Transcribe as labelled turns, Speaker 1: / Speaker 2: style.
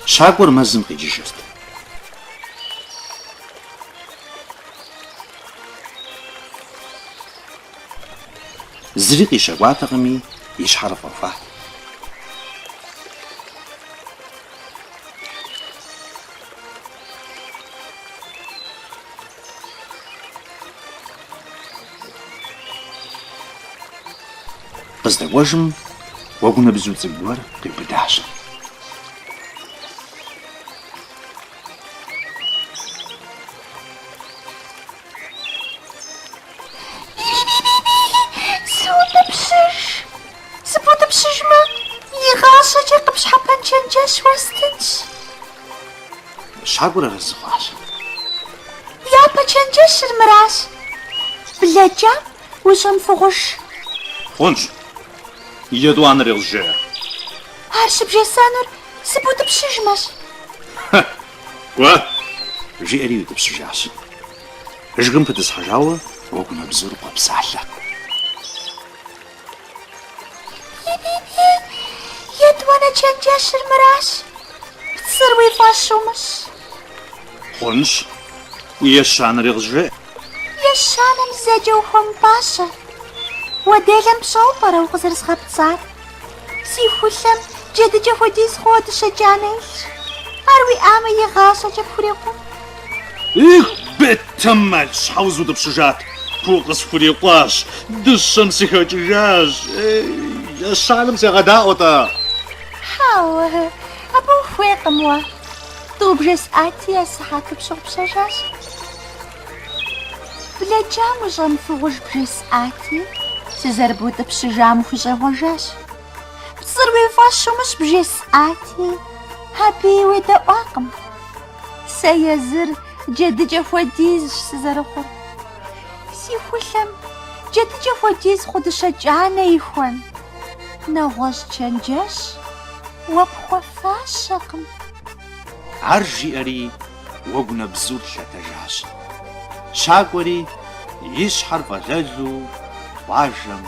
Speaker 1: Щакӏуэр мэзым къикӏыжырт. Зыри къищэкӏуатэкъыми, и щхьэр фӏэхуат. Къыздэкӏуэжым уэгунэбзу цӏыкӏу гуэр къиубыдащ.
Speaker 2: Сыутӏыпщыж. Сыбутӏыпщыжмэ, игъащӏэкӏэ къыпщхьэпэн чэнджэщ уэстынщ.
Speaker 1: Щакӏуэр арэзы хъуащ.
Speaker 2: Япэ чэнджэщыр мыращ. Блэкӏам ущӏэмыфыгъуж.
Speaker 1: Хъунщ. Етӏуанэри къызжеӏэ.
Speaker 2: Ар щыбжесӏэнур сыбутӏыпщыжмэщ.
Speaker 1: Кӏуэ, жиӏэри иутӏыпщыжащ. Жыгым пытӏысхьэжауэ уэгунэбзур къопсалъэ.
Speaker 2: Етӏуанэ чэнджэщыр мыращ, пцӏыр уи фӏэщ умыщӏ.
Speaker 1: Хъунщ. Ещанэри къызжеӏэ.
Speaker 2: Ещанэм зэкӏэ ухуэмыпӏащӏэ. Уэ делэм пщӏэуэ пӏэрэ укъызэрызгъэпцӏар? Си хулъэм джэдыкӏэ хуэдиз хъууэ дыщэ кӏанэ илъщ. Ар уиӏамэ, игъащӏэкӏэ пхурикъун.
Speaker 1: Их, бетэмал, щхьэ узутӏыпщыжат? Укъысхурикъуащ, дыщэм сыхэкӏыжащ. Ей, ещанэм сегъэдаӏуэ-тӏэ.
Speaker 2: Хьэуэ, абы ухуейкъым уэ. Тӏу бжесӏати, асыхьэту пщыгъупщэжащ. Блэкӏам ущӏэмыфыгъуж бжесӏати, сызэрыбутӏыпщыжам ухущӏегъуэжащ. Пцӏыр уи фӏэщ умыщӏ бжесӏати, абыи уедэӏуакъым. Сэ езыр джэдыкӏэ хуэдизщ сызэрыхъур. Си хулъэм джэдыкӏэ хуэдиз хъу дыщэ кӏанэ ихуэн. Нэгъуэщӏ чэнджэщ уэ пхуэфащэкъым.
Speaker 1: Ар жиӏэри уэгунэбзур лъэтэжащ. Щакӏуэри и щхьэр фӏэлэлу къуажэм.